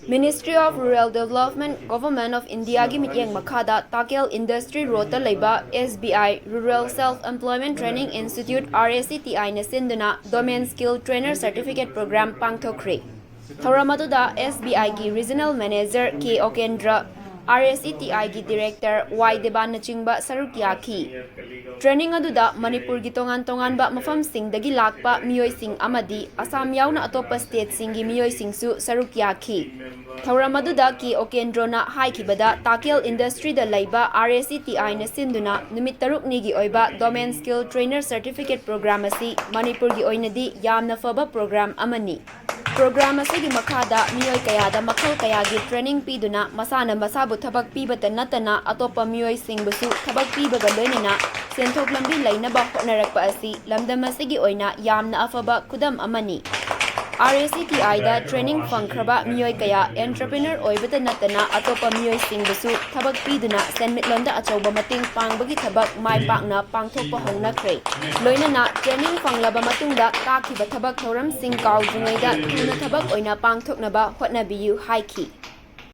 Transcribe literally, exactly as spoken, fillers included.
Ministry of Rural Development, Government of Indiaꯒꯤ ꯃꯤꯠꯌꯦꯡ ꯃꯈꯥꯗ ꯇꯥꯀꯦꯜ Industry Roadꯇ ꯂꯩꯕ S B I Rural Self Employment Training Institute, R A C T I ꯅ ꯁꯤꯟꯗꯨꯅ Domain Skill Trainer Certificate Program ꯄꯥꯡꯊꯣꯛꯈ꯭ꯔꯦ꯫ ꯊꯧꯔꯝ ꯑꯗꯨꯗ S B I ꯒꯤ Regional Manager K Okendra, R A C T I ꯒꯤ Director Y ꯗꯦꯕꯥꯟꯅꯆꯤꯡꯕ ꯁꯔꯨꯛ ꯌꯥꯈꯤ꯫ Training ꯑꯗꯨꯗ ꯃꯅꯤꯄꯨꯔꯒꯤ ꯇꯣꯉꯥꯟ ꯇꯣꯉꯥꯟꯕ ꯃꯐꯝꯁꯤꯡꯗꯒꯤ ꯂꯥꯛꯄ ꯃꯤꯑꯣꯏꯁꯤꯡ ꯑꯃꯗꯤ ꯑꯁꯥꯝ ꯌꯥꯎꯅ ꯑꯇꯣꯞꯄ stateꯁꯤꯡꯒꯤ ꯃꯤꯑꯣꯏꯁꯤꯡꯁꯨ ꯁꯔꯨꯛ ꯌꯥꯈꯤ꯫ ꯊꯧꯔꯝ ꯑꯗꯨꯗ K Okendraꯅ ꯍꯥꯏꯈꯤꯕꯗ, ꯇꯥꯀꯦꯜ Industryꯗ ꯂꯩꯕ R A C T I ꯅ ꯁꯤꯟꯗꯨꯅ ꯅꯨꯃꯤꯠ ꯇꯔꯨꯛꯅꯤꯒꯤ ꯑꯣꯏꯕ Domain Skill Trainer Certificate Program ꯑꯁꯤ ꯃꯅꯤꯄꯨꯔꯒꯤ ꯑꯣꯏꯅꯗꯤ ꯌꯥꯝꯅ ꯐꯕ program ꯑꯃꯅꯤ꯫ Program ꯑꯁꯤꯒꯤ ꯃꯈꯥꯗ ꯃꯤꯑꯣꯏ ꯀꯌꯥꯗ ꯃꯈꯜ ꯀꯌꯥꯒꯤ training ꯄꯤꯗꯨꯅ ꯃꯁꯥꯅ ꯃꯁꯥꯕꯨ ꯊꯕꯛ ꯄꯤꯕꯇ ꯅꯠꯇꯅ ꯑꯇꯣꯞꯄ ꯃꯤꯑꯣꯏꯁꯤꯡꯕꯨꯁꯨ ꯊꯕꯛ ꯄꯤꯕꯒ ꯂꯣꯏꯅꯅ ꯁꯦꯟꯊꯣꯛ ꯂꯝꯕꯤ ꯂꯩꯅꯕ ꯍꯣꯠꯅꯔꯛꯄ ꯑꯁꯤ ꯂꯝꯗꯝ ꯑꯁꯤꯒꯤ ꯑꯣꯏꯅ ꯌꯥꯝꯅ ꯑꯐꯕ ꯈꯨꯗꯝ ꯑꯃꯅꯤ꯫ R A C T I the training ꯐꯪꯈ꯭ꯔꯕ ꯃꯤꯑꯣꯏ ꯀꯌꯥ entrepreneur ꯑꯣꯏꯕꯇ ꯅꯠꯇꯅ ꯑꯇꯣꯞꯄ ꯃꯤꯑꯣꯏꯁꯤꯡꯕꯨꯁꯨ ꯊꯕꯛ ꯄꯤꯗꯨꯅ ꯁꯦꯟꯃꯤꯠꯂꯣꯟꯗ ꯑꯆꯧꯕ ꯃꯇꯦꯡ ꯄꯥꯡꯕꯒꯤ ꯊꯕꯛ ꯃꯥꯏ ꯄꯥꯛꯅ ꯄꯥꯡꯊꯣꯛꯄ ꯍꯧꯅꯈ꯭ꯔꯦ꯫ ꯂꯣꯏꯅꯅ training ꯐꯪꯂꯕ ꯃꯇꯨꯡꯗ ꯇꯥꯛꯈꯤꯕ ꯊꯕꯛ ꯊꯧꯔꯝꯁꯤꯡ ꯀꯥꯎꯗ꯭ꯔꯤꯉꯩꯗ ꯊꯨꯅ ꯊꯕꯛ ꯑꯣꯏꯅ ꯄꯥꯡꯊꯣꯛꯅꯕ ꯍꯣꯠꯅꯕꯤꯌꯨ ꯍꯥꯏꯈꯤ꯫